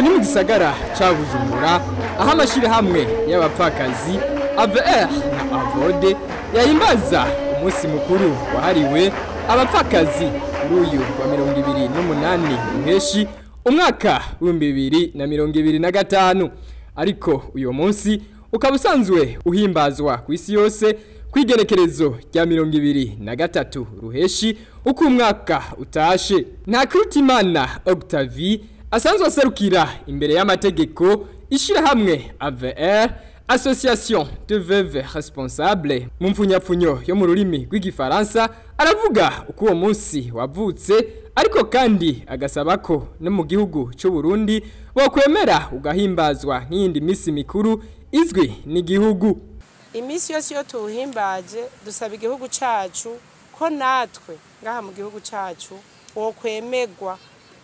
Aho ni mu gisagara ca Bujumbura, aho amashirahamwe y'abapfakazi AVR na AVODE yahimbaza umunsi mukuru wahariwe abapfakazi kuri uyu wa 28 Ruheshi umwaka 2025. Ariko uyu munsi ukaba usanzwe uhimbazwa ku isi yose kwigerekerezo rya 23 Ruheshi uko umwaka utashe. Ntakirutimana Octavie asanzwe aserukira imbere y'amategeko ishirahamwe AVR, Association de Veuves Responsables mu mfunyapfunyo yo mu rurimi rw'igifaransa, aravuga uko uwo munsi wavutse, ariko kandi agasaba ko no mu gihugu cy'u Burundi bokwemera ugahimbazwa nk'iyindi misi mikuru izwi n'igihugu. Iminsi yose iyo tuwuhimbaje dusaba igihugu cacu ko natwe ngaha mu gihugu cacu wokwemegwa,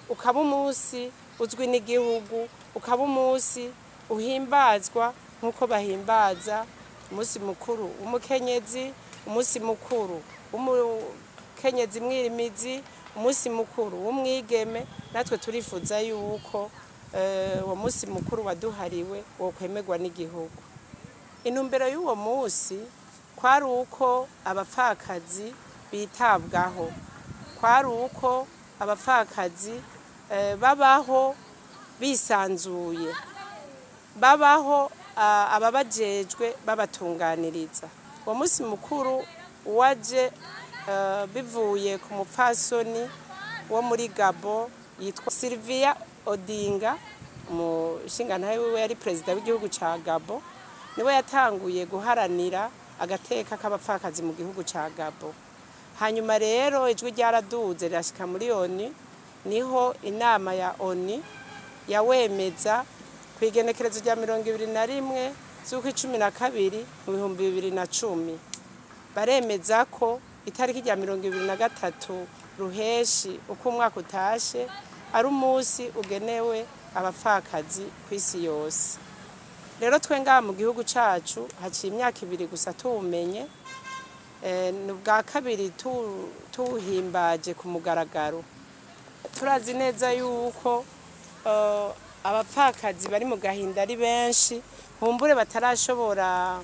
ukaba umunsi uzwi n'igihugu, ukaba umunsi uhimbazwa nk'uko bahimbaza umunsi mukuru w'umukenyezi, umunsi mukuru w'umukenyezi mwirimizi, umunsi mukuru w'umwigeme. Natwe turifuza yuko uwo munsi mukuru waduhariwe wokwemegwa n'igihugu. Intumbero y'uwo munsi kwari uko abapfakazi bitabwaho, kwari uko abapfakazi babaho bisanzuye, babaho ababajejwe babatunganiriza. Uwo munsi mukuru waje bivuye ku mupfasoni wo muri Gabo yitwa Sylvia Odinga, umushingantahe wiwe yari perezida w'igihugu ca Gabo, niwe yatanguye guharanira agateka k'abapfakazi mu gihugu ca Gabo. Hanyuma rero ijwi ryaraduze rirashika muri ONU, niho inama ya ONU yawemeza ku igenekerezo rya 21 z'ukwa 12 mu 2010. Baremeza ko itariki rya 23 Ruheshi uko umwaka utashe ari umunsi ugenewe abapfakazi ku isi yose. Rero twe ngaha mu gihugu cacu haciye imyaka 2 gusa tuwumenye, ni ubwa kabiri tuwuhimbaje ku mugaragaro. Turazi neza yuko abapfakazi bari mu gahinda ari benshi, nkumbure batarashobora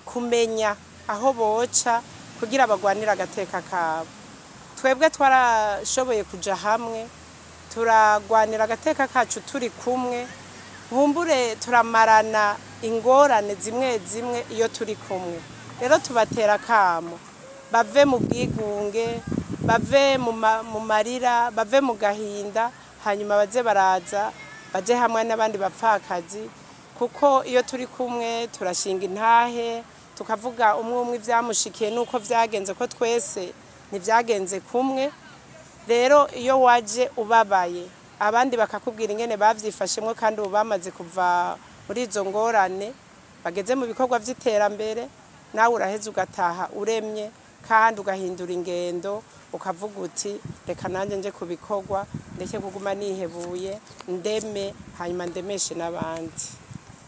kumenya aho boca kugira bagwanire agateka kabo. Twebwe twarashoboye kuja hamwe turagwanira agateka kacu turi kumwe, nkumbure turamarana ingorane zimwe zimwe iyo turi kumwe. Rero tubatera kamo bave mu bwigunge, bave mu marira, bave mu gahinda, hanyuma baze baraza baje hamwe n'abandi bapfakazi, kuko iyo turi kumwe turashinga intahe, tukavuga umwe umwe ivyamushikiye nuko vyagenze, ko twese ntivyagenze kumwe. Rero iyo waje ubabaye abandi bakakubwira ingene bavyifashemwo, kandi ubu bamaze kuva muri izo ngorane bageze mu bikorwa vy'iterambere, nawe uraheza ugataha uremye kandi ugahindura ingendo, ukavuga uti reka nanjye nje kubikorwa, ndeke kuguma nihebuye, ndeme hanyuma ndemeshe n'abandi.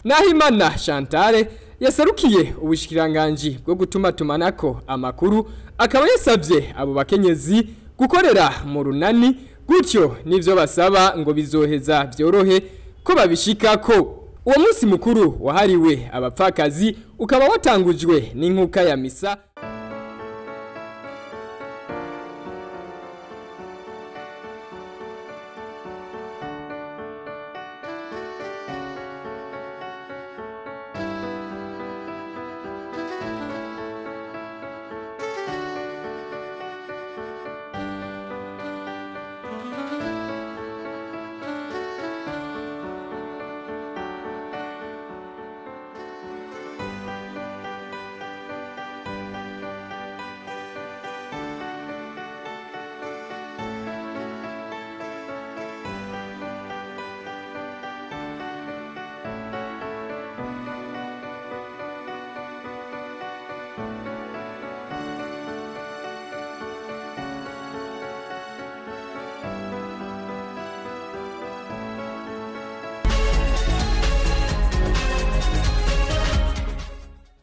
Nahimana Chantal yasarukiye ubushikiranganji bwo gutuma tumanako amakuru, akaba yasavye abo bakenyezi gukorera mu runani, gutyo nivyo basaba ngo bizoheza vyorohe ko babishikako. Uwo munsi mukuru wahariwe abapfakazi ukaba watangujwe n'inkuka ya misa.